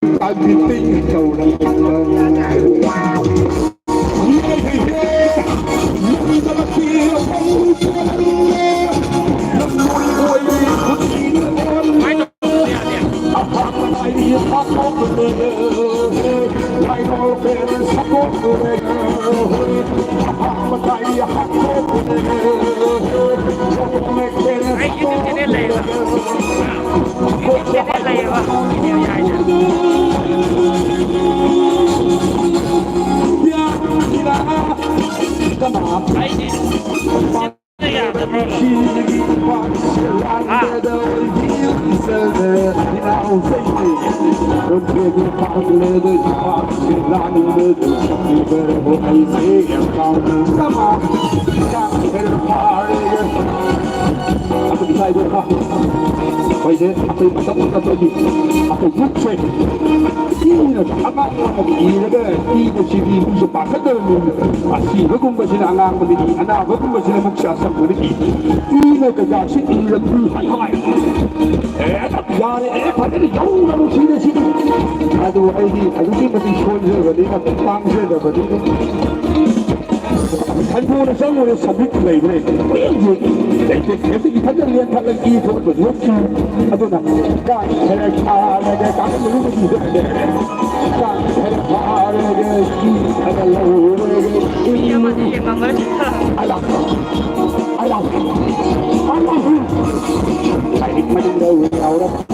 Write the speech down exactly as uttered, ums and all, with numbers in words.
ꯑꯗꯨꯗꯤ ꯇꯧꯔꯝꯕ ꯑꯩꯈꯣꯏꯁꯦ ꯑꯩꯈꯣꯏ ꯃꯇꯝ ꯃꯇꯝꯗꯒꯤ ꯑꯩꯈꯣꯏ ꯃꯤꯠꯁꯦ ꯏꯅ ꯑꯉꯥꯡ ꯑꯃꯒꯤ ꯏꯔꯒ ꯏꯕꯁꯤꯗꯤ ꯃꯤꯁꯨ ꯄꯥꯈꯠꯇꯕꯅꯤ꯫ ꯑꯁꯤꯕꯒꯨꯝꯕꯁꯤꯅ ꯑꯉꯥꯡꯕꯗꯒꯤ ꯑꯅꯥꯕꯒꯨꯝꯕꯁꯤꯅ ꯃꯨꯛꯁꯦ ꯑꯁꯪꯕꯗꯒꯤ ꯏꯅ ꯀꯩꯀꯥꯁꯤ ꯏꯔꯛꯄꯤ ꯍꯥꯏ ꯍꯥꯏ꯫ ꯑꯦ, ꯌꯥꯔꯦ, ꯑꯦ, ꯐꯖꯅ ꯌꯧꯔꯕ ꯁꯤꯗ ꯁꯤꯗꯤ꯫ ꯑꯗꯨ ꯑꯩꯗꯤ ꯑꯗꯨꯛꯀꯤ ꯃꯇꯤꯛ ꯁꯣꯟꯖꯕꯅꯤꯅ, ꯇꯥꯡꯖꯗꯕꯅꯤꯅ꯫ ꯁꯟꯗꯣꯛꯅ ꯆꯪꯉꯨꯔꯦ, ꯁꯕꯤꯠ ꯂꯩꯕ꯭ꯔꯦ? ꯂꯩꯇꯦ꯫ ꯉꯁꯤꯒꯤ ꯐꯖꯅ ꯂꯦꯟ ꯊꯠꯂꯒ ꯏ ꯊꯣꯛꯄꯁꯨ ꯅꯠꯇꯦ꯫ ꯑꯗꯨꯅ ꯀꯥꯡ ꯈꯔ ꯊꯥꯔꯒ ꯀꯥꯡ ꯃꯅꯨꯡꯗ ꯏ ꯊꯣꯛꯑꯦ꯫ ꯀꯥꯡ ꯈꯔ ꯊꯥꯔꯒ ꯏ ꯈꯔ ꯂꯧꯔꯒ ꯏ ꯑꯂꯥ, ꯑꯂꯥ, ꯑꯂꯥ꯫ ꯂꯥꯏꯔꯤꯛ ꯃꯅꯨꯡꯗ ꯌꯥꯎꯔꯛꯄ꯫